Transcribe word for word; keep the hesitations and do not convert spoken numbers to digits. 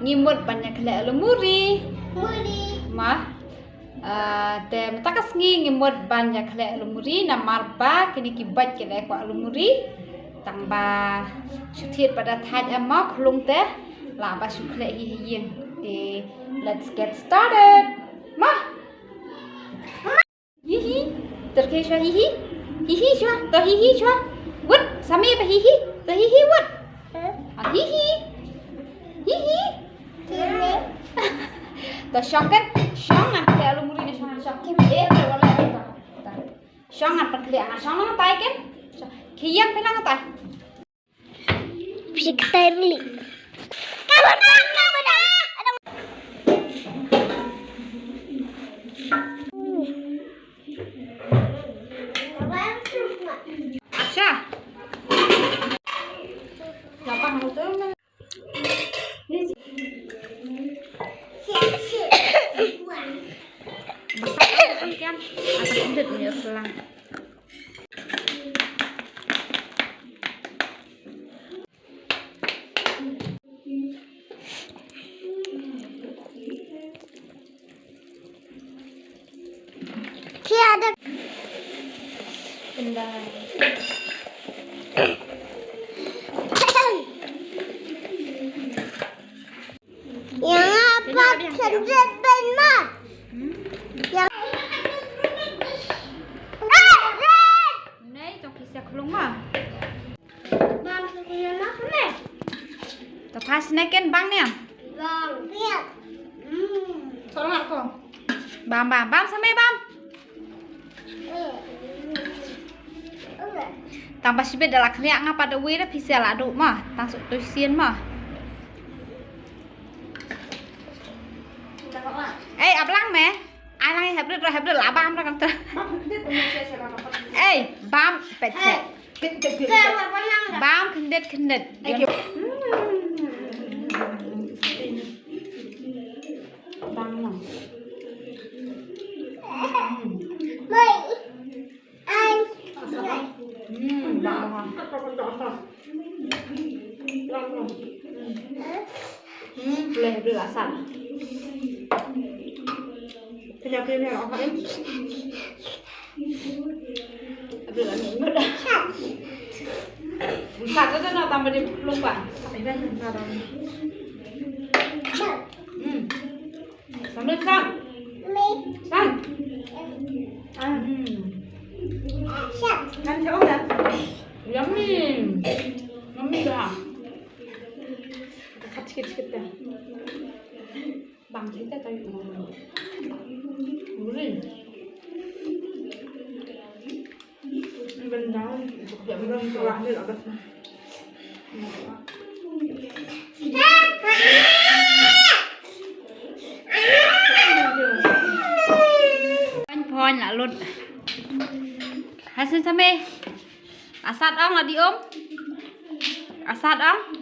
Ngi mut ban ïa khleh alu muri. Muri. Ma. Ah, te mynta ka sngi ngi mut ban ïa khleh alu muri namar ba kine ki bait ki la kwah alu muri. Tang ba shu thied pat da thait em ma khlung te. Lah ba shu khleh hi ha ïing. Te let's get started. Ma. Hi hi. Ter ke shwa hi hi. Hi hi shwa. To hi hi shwa. Wut. Sami ba hi hi. To hi hi wut. Ah, hi hi. Hi hi. To shong kan. Shong ngan khleh alu muri ne shong ngan shong. Eh, to wala. Shong ngan pat khleh ngan shong ngan tai kan. Ki ïang phi ngan tai. Phi ktai rili. Acha. Lapang tu. Basah kan, kan? Atas edit ni selang. Ki ada. Indah. Yang apa kejut ben ma? Yang. Nei, jong ki sia khlung ma. Bam, sukunya ma kene. To pas ne ken bang ne. Bang, piat. Hmm. Solar ko. Bam, bam, bam, sampai bam. Tang ba shibit da la khliak nga pat da wei da pisa la du ma. Tang suk tu sien ma. Ei, ablang me. Ai lang hep rit, hep rit la bam ra kan ter. Ei, bam pet se. Bam khyndiat khyndiat. Bam lang. Hmm, bam lang. Hmm, boleh, boleh asal. Kejap ni, ni, apa ni? Boleh lah ni, boleh. Bukan tu, tu nak tambah di pelupa. Hmm. Sambil sang. Sang. Hmm. Kan jauh dah. Yummy. Yummy dah. Kat sikit-sikit dah. Bang cerita tadi. Gurih. Bendang. Ya, bendang tu lah, ni lah kat sana. Pon pon la lut. Hasan same. Asat ong la di om. Asat ong.